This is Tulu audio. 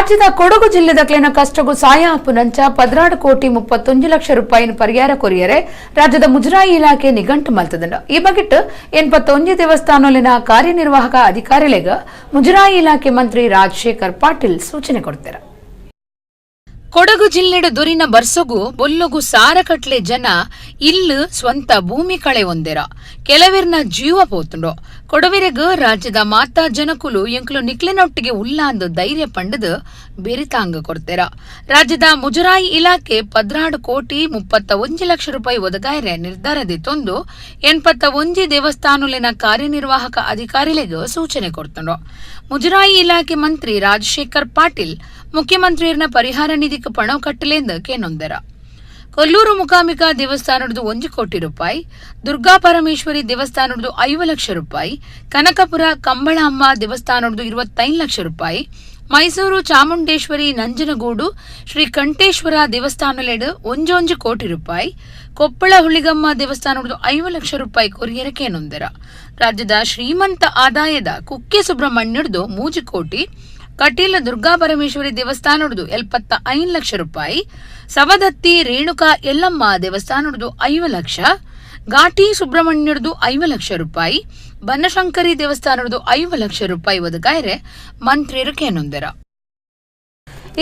ರಾಜ್ಯದ ಕೊಡಗು ಜಿಲ್ಲೆದ ಕಷ್ಟಗೂ ಸಾಯ ಪುನಂಚ 12 ಕೋಟಿ 31 ಲಕ್ಷ ರೂಪಾಯಿ ಪರಿಹಾರ ಕೊರಿಯರೆ ರಾಜ್ಯದ ಮುಜರಾಯಿ ಇಲಾಖೆ ನಿಘಂಟು ಮಲ್ತದಂಡ. ಈ ಬಗೆಟ್ 81 ದೇವಸ್ಥಾನಲಿನ ಕಾರ್ಯನಿರ್ವಾಹಕ ಅಧಿಕಾರಿಗಳಿಗೆ ಮುಜರಾಯಿ ಇಲಾಖೆ ಮಂತ್ರಿ ರಾಜಶೇಖರ್ ಪಾಟೀಲ್ ಸೂಚನೆ ಕೊಡ್ತಾರೆ. ಕೊಡಗು ಜಿಲ್ಲೆಡು ದೊರಿನ ಬರ್ಸೊಗು ಬೊಲ್ಲೊಗು ಸಾರಕಟ್ಲೆ ಜನ ಇಲ್ಲು ಸ್ವಂತ ಭೂಮಿ ಕಳೆ ಒಂದೆರ ಕೆಲವಿರ್ನ ಜೀವ ಪೋತುಂಡು. ಕೊಡವಿರೆಗ್ ರಾಜ್ಯದ ಮಾತಾ ಜನಕುಲು ಎಂಕುಲು ನಿಕ್ಲೆನೊಟ್ಟಿಗೆ ಉಲ್ಲಾಂದು ಧೈರ್ಯ ಪಂಡದು ಬೆರಿತಾಂಗ ಕೊಡ್ತೆರ. ರಾಜ್ಯದ ಮುಜರಾಯಿ ಇಲಾಖೆ 12 ಕೋಟಿ 31 ಲಕ್ಷ ರೂಪಾಯಿ ಒದಗಾಯರೆ ನಿರ್ಧಾರದಿತ್ತೊಂದು 81 ದೇವಸ್ಥಾನಲಿನ ಕಾರ್ಯನಿರ್ವಾಹಕ ಅಧಿಕಾರಿಗಳಿಗೆ ಸೂಚನೆ ಕೊಡ್ತುಂಡು. ಮುಜರಾಯಿ ಇಲಾಖೆ ಮಂತ್ರಿ ರಾಜಶೇಖರ್ ಪಾಟೀಲ್ ಮುಖ್ಯಮಂತ್ರಿಯರ್ನ ಪರಿಹಾರ ನಿಧಿಗೆ ಪಣ ಕಟ್ಟಲೆಂದು ಕೇನೊಂದರ. ಕೊಲ್ಲೂರು ಮುಖಾಮಿಕಾ ದೇವಸ್ಥಾನದ 1 ಕೋಟಿ ರೂಪಾಯಿ, ದುರ್ಗಾ ಪರಮೇಶ್ವರಿ ದೇವಸ್ಥಾನದ 5 ಲಕ್ಷ ರೂಪಾಯಿ, ಕನಕಪುರ ಕಂಬಳಮ್ಮ ದೇವಸ್ಥಾನದ 25 ಲಕ್ಷ ರೂಪಾಯಿ, ಮೈಸೂರು ಚಾಮುಂಡೇಶ್ವರಿ ನಂಜನಗೂಡು ಶ್ರೀ ಕಂಠೇಶ್ವರ ದೇವಸ್ಥಾನಲೆಡು 1 ಕೋಟಿ ರೂಪಾಯಿ, ಕೊಪ್ಪಳ ಹುಳಿಗಮ್ಮ ದೇವಸ್ಥಾನದ 5 ಲಕ್ಷ ರೂಪಾಯಿ ಕೊರಿಯರ ಕೇನೊಂದರ. ರಾಜ್ಯದ ಶ್ರೀಮಂತ ಆದಾಯದ ಕುಕ್ಕೆ ಸುಬ್ರಹ್ಮಣ್ಯದು 3 ಕೋಟಿ, ಕಟೀಲ ದುರ್ಗಾ ಪರಮೇಶ್ವರಿ ದೇವಸ್ಥಾನದ 75 ಲಕ್ಷ ರೂಪಾಯಿ, ಸವದತ್ತಿ ರೇಣುಕಾ ಯಲ್ಲಮ್ಮ ದೇವಸ್ಥಾನದ 5 ಲಕ್ಷ, ಘಾಟಿ ಸುಬ್ರಹ್ಮಣ್ಯದು 5 ಲಕ್ಷ ರೂಪಾಯಿ, ಬನಶಂಕರಿ ದೇವಸ್ಥಾನದ 5 ಲಕ್ಷ ರೂಪಾಯಿ ಒದಗಾಯರೆ ಮಂತ್ರಿಯರು ಕೇನೊಂದರ.